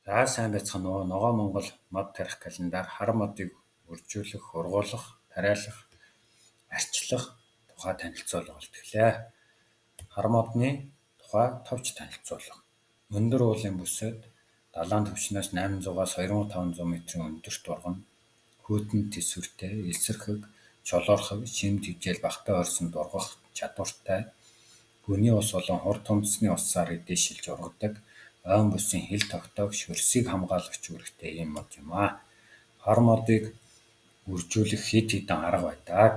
За сайн байцгаана уу? Ногоо Монгол мод тарих календар хар модыг үржүүлэх, ургуулах, тариалах, арчлах тухай танилцуулга болтглээ. Хар модны тухай товч танилцуулга. Өндөр уулын бүсэд далайн түвшнээс 800-аас 2500 метрийн өндөрт ургана. Хүйтэн тэсвэртэй, элсэрхэг, чолоорхог, шим тэжээл багатай ойрсонд ургах чадвартай. Гүний ус болон хурд тунадасны усаар эдээшилж ургадаг. Ойн бүсийн хил тогтоог шөрсийг хамгаалагч үүрэгтэй ийм мод юм аа. Хар модыг үржүүлэх хэд хэдэн арга байдаг.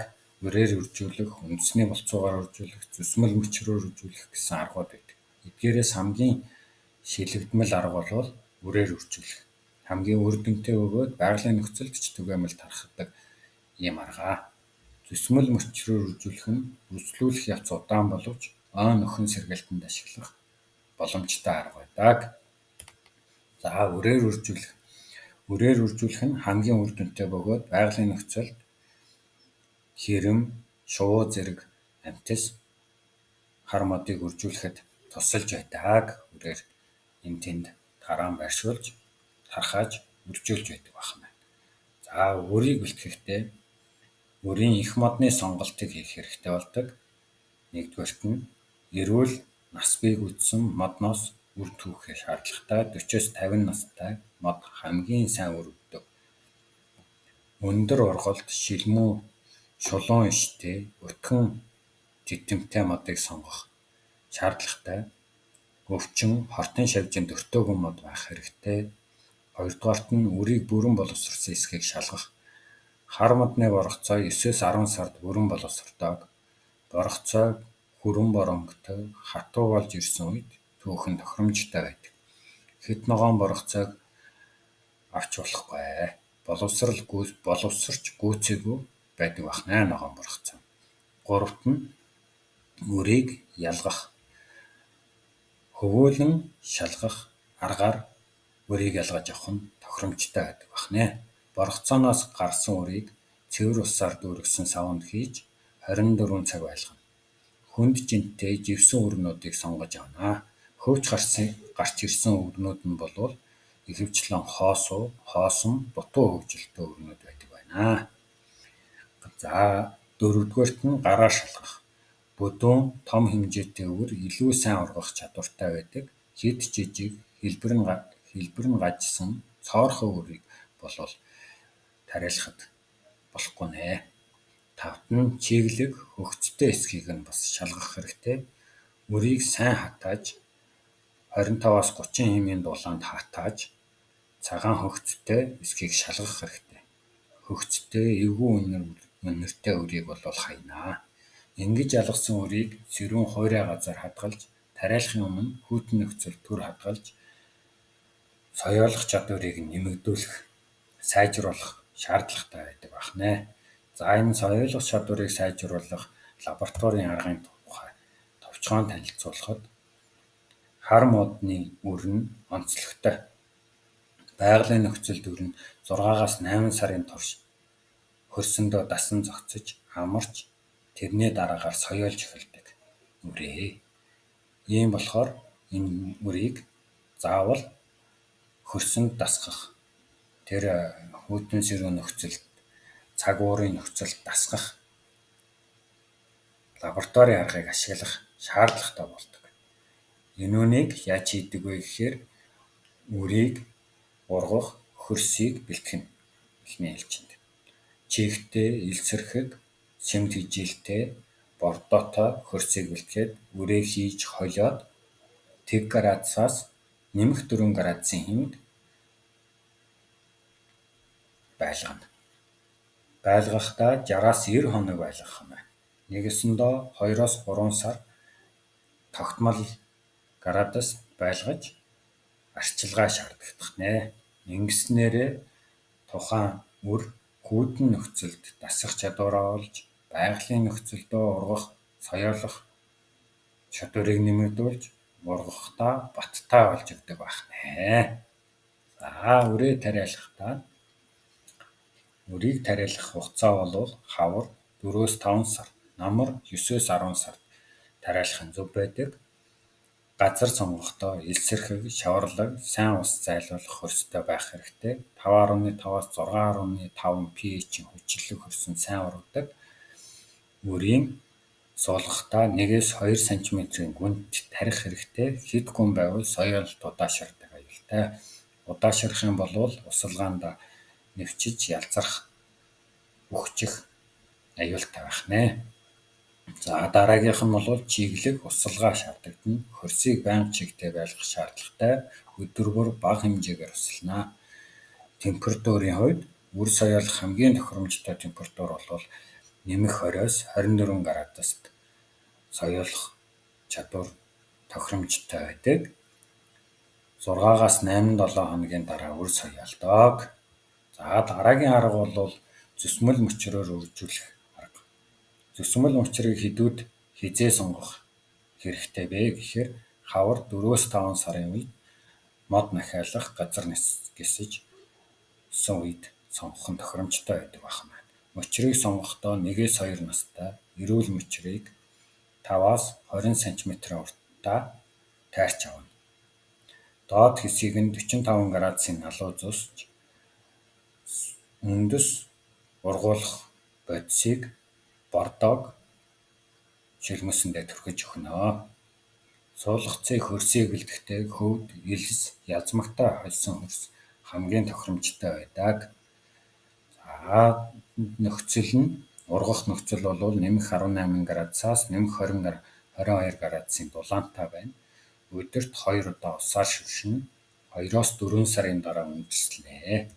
Үрээр үржүүлэх, үндэсний болцоогоор үржүүлэх, зүсмэл мөчрөөр үржүүлэх гэсэн аргууд байдаг. Эдгээрээс хамгийн шилэгдмэл арга бол үрээр үржүүлэх. Хамгийн үр дүнтэй бөгөөд байгалийн нөхцөлд ч түгээмэл тархдаг ийм арга. Зүсмэл мөчрөөр үржүүлэх нь үржлүүлэх явц удаан боловч ойн өхөн сэргэлтэнд ашиглах боломжтой арга байдаг. За үрээр үржүүлэх. Үрээр үржүүлэх нь хамгийн үр дүнтэй бөгөөд байгалийн нөхцөлд хэрэм, шувуу зэрэг амьтас хар модыг үржүүлэхэд тусалж байдаг. Үрээр энэ тэнд тараан байршуулж, тархааж үржүүлж байдаг байна. За үрийг бэлтгэхдээ үрийн эх модны сонголтыг хийх хэрэгтэй болдог. Нэгдүгээрт нь эрүүл нас бий гүйцсэн модноос үр түүхээ шаардлагатай 40-50 настай мод хамгийн сайн үр өгдөг. Өндөр ургалт, шилмүү, шулуун иштэй, өтгөн тэтэмтэй модыг сонгох шаардлагатай. Өвчин, хортын шавжинд өртөөгөн мод байх хэрэгтэй. Хоёрдугаарт нь үрийг бүрэн боловсруулсан эсхийг шалгах. Хар модны боргоцой 9-10 сард бүрэн боловсрдог. Боргоцой хүрэн боронготой хатуу болж ирсэн үед түүх нь тохиромжтой байдаг. Хэт ногоон боргоцойг авч болохгүй. Боловсорч гүйцээгүй байдаг бахнаа ногоон боргоцой. Гуравт нь үрийг ялгах. Хөвөөлөн шалгах аргаар үрийг ялгаж авах нь тохиромжтой байдаг бахнэ. Боргоцооноос гарсан үрийг цэвэр усаар дүүргэсэн саванд хийж 24 цаг байлгана. Хүнд жинтэй живсэн үрнүүдийг сонгож авна. Хөвч гарч ирсэн үрнүүд нь болвол ихэвчлэн хоосуу, хоосон, дутуу хөгжилтэй үрнүүд байдаг байна. За дөрөвдүгээрт нь гараар шалгах. Бүдүүн том хэмжээтэй үр илүү сайн ургах чадвартай байдаг. Хэд жижиг, хэлбэр нь гажсан цоорхон үрийг болвол тариалахад болохгүй нэ. Тавт нь чиглэг, хөгцтэй эсхийг нь бас шалгах хэрэгтэй. Үрийг сайн хатааж 25-аас 30 хэмийн дулаанд хатааж цагаан хөгцтэй эсхийг шалгах хэрэгтэй. Хөгцтэй, эвгүй үнэртэй үрийг бол хаянаа. Ингэж ялгасан үрийг сэрүүн хуйраа газар хадгалж, тариалахын өмнө хүйтэн нөхцөлд түр хадгалж, соёолох чадварыг нэмэгдүүлэх, сайжруулах шаардлагатай байдаг байна. За энэ соёолох чадварыг сайжруулах лабораторийн аргын тухай товчхон танилцуулахад хар модны үр нь онцлогтой. Байгалийн нөхцөлд үр нь 6-аас 8 сарын турш хөрсөндөө дасан зохицож, амарч, тэрний дараагаар соёолж эхэлдэг үрээ. Ийм болохоор энэ үрийг заавал хөрсөнд дасгах, тэр хүйтэн сэрүүн нөхцөлд, цаг уурын нөхцөлд дасгах лабораторийн аргыг ашиглах шаардлагатай болдог. Энэ үүнийг яаж хийдэг вэ гэхээр үрийг ургах, хөрсийг бэлтгэх нь эхний ээлжинд. Чигтэй, элсэрхэг, шим тэжээлтэй, бордоотой хөрсийг бэлтгээд үрээ хийж холиод тэг градусаас нэмэх 4 градусын хэмд байлгана. Байлгахдаа 60-аас 90 хоног байлгах юм байна. Нэгэсэндээ 2-3 сар тогтмол градус байлгаж арчилгаа шаардагдах нэ. Ингэснээрээ тухайн үр хүйтэн нөхцөлд дасах чадвараа олж, байгалийн нөхцөлдөө ургах, соёолох чадварыг нэмэгдүүлж, ургахдаа баттай болж өгдөг байх нэ. За үрээ тариалахдаа үрийг тариалах хугацаа бол хавар 4-5 сар, намар 9-10 сард тариалах нь зөв байдаг. Газар сонгохдоо элсэрхэг, шаварлаг, сайн ус зайлуулах хөрстэй байх хэрэгтэй. 5.5-аас 6.5 pH-ийн хүчлэг хөрсөн сайн ургадаг. Үрийн суулгахдаа 1-2 см-ийн гүнт тарих хэрэгтэй. Хэд гүн байвал соёолт удаашардаг аюултай. Удаашрах юм бол усалгаанд нэвчиж ялзарх, үхчих аюултай байх нэ. За дараагийнх нь бол чиглэг усалгаа шаардлагатна. Хөрсийг байнга чигтээ байлгах шаардлагатай. Өдөр бүр бага хэмжээгээр усална. Температурын хувьд үр соёолох хамгийн тохиромжтой температур бол нэмэх 20-оос 24 градуст соёолох чадвар тохиромжтой байдаг. 6-аас 8 7 хоногийн дараа үр соёолдог. За дараагийн арга бол зүсмэл мөчрөөр үржүүлэх арга. Зүсмэл мөчрийг хэдүүд хизээ сонгох хэрэгтэй бэ гэхээр хавар 4-5 сарын үед мод нахиалах, газар гисэж өссөн үед сонгох нь тохиромжтой байдаг байх нь. Мөчрийг сонгохдоо 1-2 настай эрүүл мөчрийг 5-аас 20 см уртаа тайрч авна. Доод хэсгийг нь 45 градусын налуу зүсч үндэс ургуулах бодисыг бордог шилмөсөндөө түрхэж өгнө. Суулгацыг хөрсийг бэлтгэхдээ хөвд, элс, язмагтай холсон хөрс хамгийн тохиромжтой байдаг. За нөхцөл нь ургах нөхцөл бол нэмэх 18 градусаас нэмэх 20 22 градусын дулаантай байна. Өдөрт 2 удаа усаар шүршинэ. 2-оос 4 сарын дараа үндэслэнэ.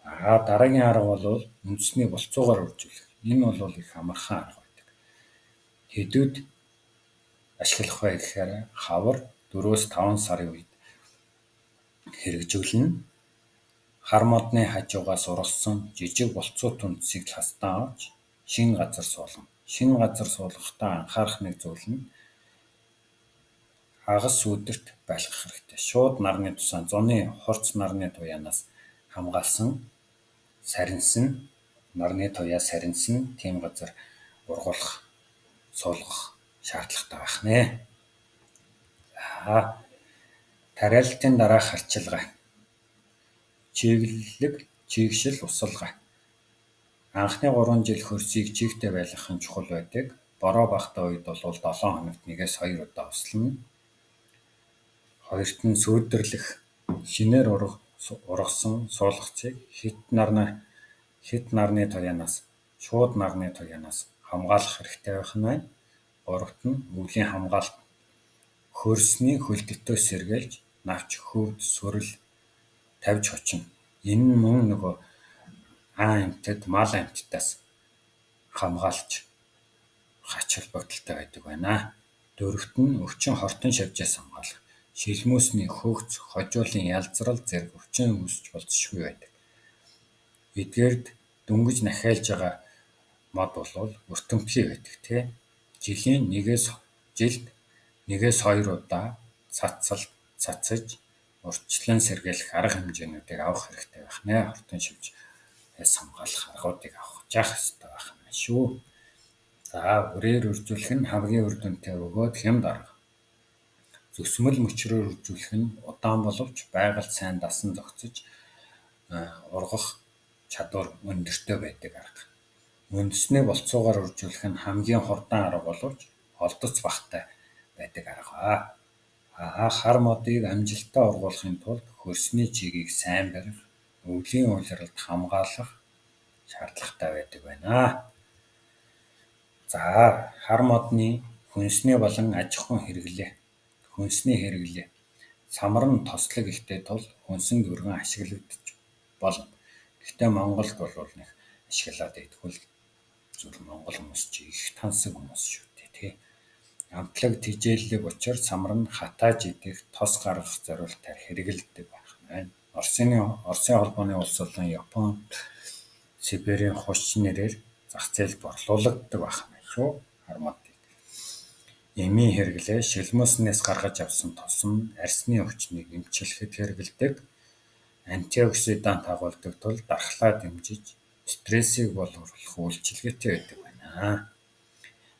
Аа дараагийн арга бол үндэсний болцоогоор үржүүлэх. Энэ бол их амархан арга байдаг. Хэдүүд ашиглах вэ гэхээр хавар 4-5 сарын үед хэрэгжүүлнэ. Хар модны хажуугаас ургасан жижиг болцоот үндсийг ластан авч шинэ газар суулгана. Шинэ газар суулгахдаа анхаарах нэг зүйл нь хагас өдөрт байлгах хэрэгтэй. Шууд нарны тусаа зуны хурц нарны туяанаас хамгаалсан сарнсан нарны туяа сарнсан тийм газар ургуулах, суулгах шаардлагатай байх нэ. За тариалалтын дараах харчилгаа. Чиглэлэг, чигшил, усалгаа. Анхны 3 жил хөрсийг чигтээ байлгах нь чухал байдаг. Бороо багатай үед бол 7 хоногт 1-2 удаа услана. Хоёрт нь сүйдэрлэх, шинээр ургасан суулгацыг хэт нарны туяанаас, шууд нарны туяанаас хамгаалах хэрэгтэй байх нь байна. Гуравт нь өвлийн хамгаалалт. Хөрсний хөлдөлтөөс сэргийлж навч, хөвд, сүрэл тавьж хучина. Энэ нь мөн нөгөө аан амьтад, мал амьтдаас хамгаалж хач холбогдолтой байдаг байна. Дөрөвт нь өвчин хортон шавжаас хамгаалах. Шилмөсний хөгц, хожуулын ялзрал зэрэг өвчин үүсч болзошгүй байдаг. Эдгээрд дөнгөж нахиалж байгаа мод бол өртөмтгий байдаг тий. Жилийн жилд 1-2 удаа цацаж урьдчилан сэргийлэх арга хэмжээнүүдийг авах хэрэгтэй байх нэ. Хортон шавжаас хамгаалах аргуудыг авах жаах ёстой байх нь шүү. За үрээр үржүүлэх нь хамгийн үр дүнтэй бөгөөд хямд арга. Зүсмэл мөчрөөр үржүүлэх нь удаан боловч байгальд сайн дасан зохицож ургах чадвар өндөртэй байдаг арга. Үндэсний болцоогоор үржүүлэх нь хамгийн хурдан арга боловч олдоц багатай байдаг арга. Хар модыг амжилттай ургуулахын тулд хөрсний чигийг сайн барих, өвлийн улиралд хамгаалах шаардлагатай байдаг байна. За хар модны хүнсний болон аж ахуйн хэрэглээ. Хүнсний хэрэглээ. Самар нь тослог ихтэй тул хүнсэнд өргөн ашиглагдаж болно. Гэхдээ Монголд бол нэг ашиглаад идэггүй зүйл Монгол хүмүүс чи их тансаг хүмүүс шүү дээ тий. Амтлаг тэжээллэг учир самар нь хатааж идэх, тос гаргах зориултаар хэрэглэдэг байх байна. Оросын холбооны улс болон Япон, Сибирийн хущ нэрээр зах зээлд борлуулагддаг байх нь шүү. Хар модыг. Эмийн хэрэглээ шилмөснөөс гаргаж авсан тос нь арьсны өвчнийг эмчлэхэд хэрэглэдэг. Антиоксидант агуулдаг тул дархлаа дэмжиж, стрессийг боловсруулах үйлчилгээтэй байдаг байна.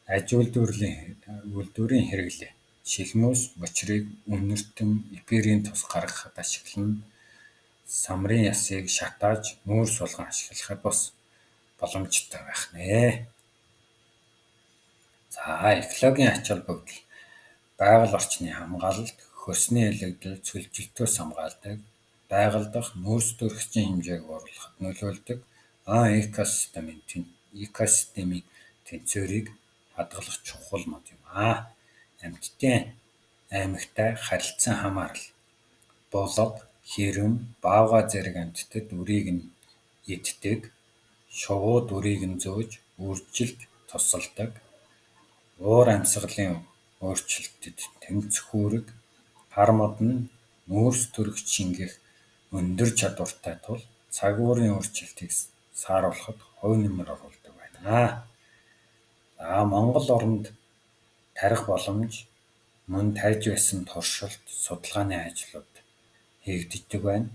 Аж үйлдвэрийн хэрэглээ. Шилмүүс бочрыг үнэртэн эфирийн тос гаргахад ашиглана. Самрын ясыг шатааж нүүрс болгон ашиглахад бас боломжтой байх нэ. За, экологийн ач холбогдол байгаль орчны хамгаалалт, хөрсний элэгдэл, цөлжилтөөс хамгаалдаг, байгаль дахь нүүрс төрөгчийн хэмжээг бууруулахад нөлөөлдөг, экосистемийн тэнцвэрийг хадгалах чухал мод юм аа. Амьтдын аймагтай харилцан хамаарал. Булаг, хэрэм, баавгай зэрэг амьтдад үрийг нь иддэг, шувууд үрийг нь зөөж үржилд тусалдаг, уур амьсгалын өөрчлөлтөд тэмцэх үүрэг, хар мод нь нүүрс төрөгч шингээх өндөр чадвартай тул цаг уурын өөрчлөлтийг сааруулахад хувь нэмэр оруулдаг байна. За, Монгол оронд тарих боломж мөн тарьж байсан туршилт, судалгааны ажлууд хийгддэг байна.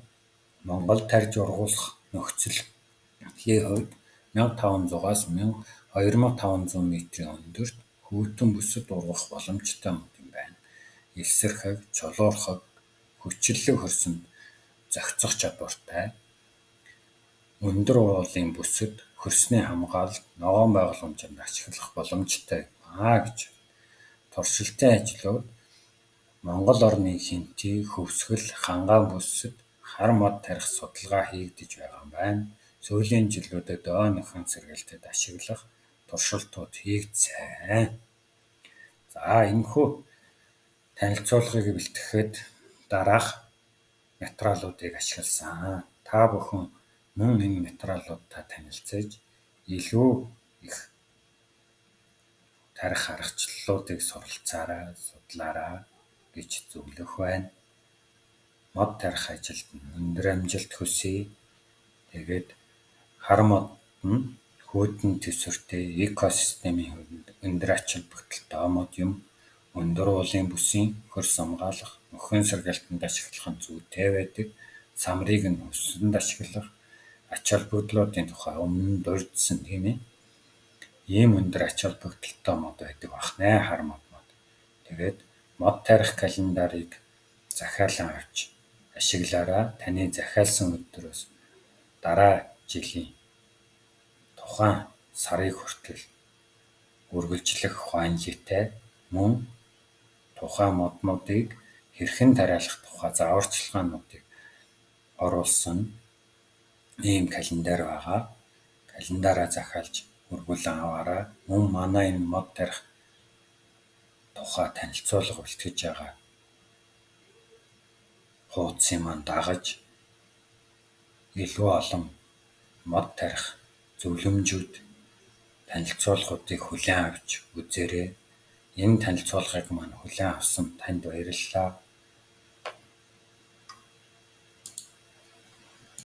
Монгол тарьж ургуулах нөхцөлийн хувьд 1500-аас 2500 метрийн өндөрт хүйтэн бүсэд ургах боломжтой мод юм байна. Элсэрхэг, чулуурхаг, хүчиллэг хөрсөнд зохицох чадвартай. Өндөр уулын бүсэд хөрсний хамгаалалт, ногоон байгууламжинд ашиглах боломжтой юм аа гэж. Туршилтын ажлууд Монгол орны Хэнтий, Хөвсгөл, Хангаан бүсэд хар мод тарих судалгаа хийгдэж байгаа юм байна. Сүүлийн жилүүдэд ой нөхөн сэргээлтэд ашиглах туршилтууд хийгдсэн. За, энэхүү танилцуулгыг бэлтгэхэд дараах материалуудыг ашигласан. Та бүхэн мөн энэ материалуудтай танилцаж илүү их тарих аргачлалуудыг суралцаарай, судлаарай гэж зөвлөх байна. Мод тарих ажилд нь өндөр амжилт хүсье. Тэгээд хар мод нь хүйтэн тэсвэртэй экосистемийн хувьд өндөр ач холбогдолтой мод юм. Өндөр уулын бүсийн хөрс хамгаалах, нөхөн сэргээлтэнд ашиглах нь зүйтэй байдаг. Самрыг нь хөрсөнд ашиглах ач холбогдлуудын тухай өмнө нь дурдсан, тийм ээ. Ийм өндөр ач холбогдолтой мод байдаг бахнэ хар мод мод. Тэгээд мод тарих календарыг захиалан авч ашиглаарай. Таны захиалсан өдрөөс дараа жилийн тухайн сарыг хүртэл үргэлжлэх ухаанлитай мөн тухайн моднуудыг хэрхэн тариалах тухай зааварчилгаануудыг оруулсан ийм календар байгаа. Календараа захиалж үргүүлэн аваарай. Мөн манай энэ мод тарих тухай танилцуулга бэлтгэж байгаа хуудсын маань дагаж илүү олон мод тарих зөвлөмжүүд, танилцуулгуудыг хүлээн авч үзээрэй. Энэ танилцуулгыг маань хүлээн авсан танд баярлалаа.